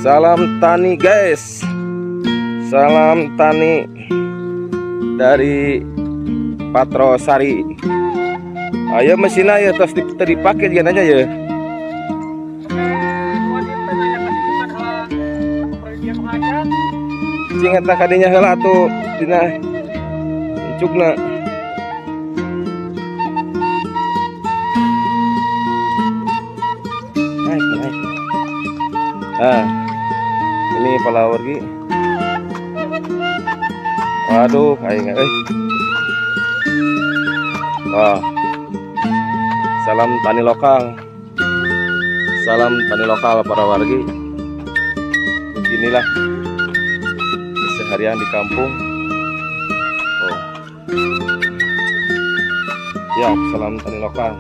Salam tani, guys. Salam tani dari Patrosari. Ayo mesinnya ya terus dipakai juga nanya ya. 2 dinten aya kasibukan heula proyek hajat. Cing eta kadinya heula atuh dina cukna. Naik, naik. Nah, ini palawargi. Waduh, aing euy. Wah. Salam tani lokal. Salam tani lokal para wargi. Beginilah keseharian di kampung. Oh. Ya, salam tani lokal.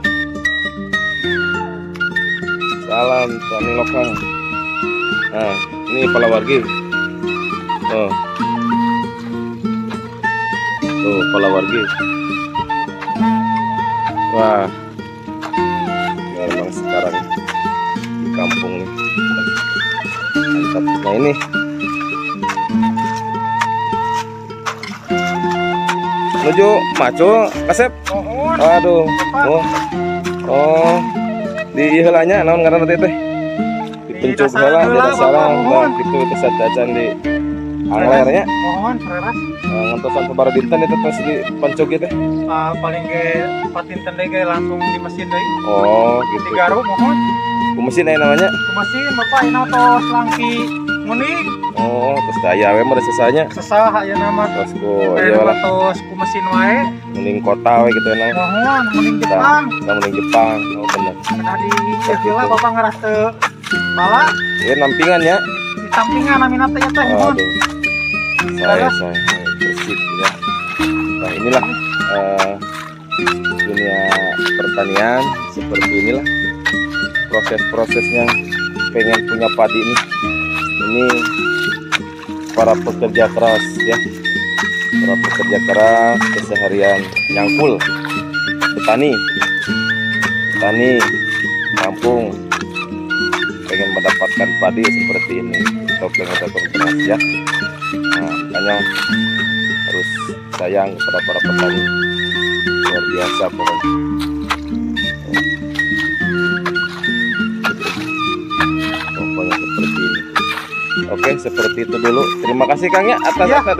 Salam tani lokal. Nah, ini palawargi. Oh. Tuh, palawargi. Wah. Memang sekarang di kampung nih. Mantap. Nah, ini menuju Macul, Kasep. Mohon. Aduh. Oh. Oh. Di heula nya naon ngaranna teh teh? Dipencuk heula, di dasaran. Nah, gitu teh sajajan di angler nya. Mohon sareras. Nah, ngantosan sabaraha dinten itu tos dipencuk ieu teh? Ah, paling ge 4 dinten deui ge langsung di mesin deui. Oh, gitu. Digaruk mohon. Ku mesin aya namanya. Ku mesin Bapak ini tos langki nguning. Oh, terus daya we mah sesanya. Sesah ayeuna mah. Terus ku Ayeuna ieu mah lah tos ku mesin wae. Mending kota we gitu emang. Mohon mending Jepang. Nah, mending Jepang. Oh, bener. Kedah di ieu heula Bapak ngeras teu bala. Ieu nampingan ya. Di sampingan namina teh teh mohon. Aduh. Saya bersih ya. Nah, inilah dunia pertanian seperti inilah proses-prosesnya pengen punya padi ini. Ini para pekerja keras ya. Para pekerja keras keseharian nyangkul petani. Petani kampung pengen mendapatkan padi seperti ini atau pengen mendapatkan beras ya. Nah, makanya harus sayang kepada para petani, luar biasa pokoknya. Pokoknya seperti ini. Oke, seperti itu dulu. Terima kasih, Kang, ya atas Ya. atas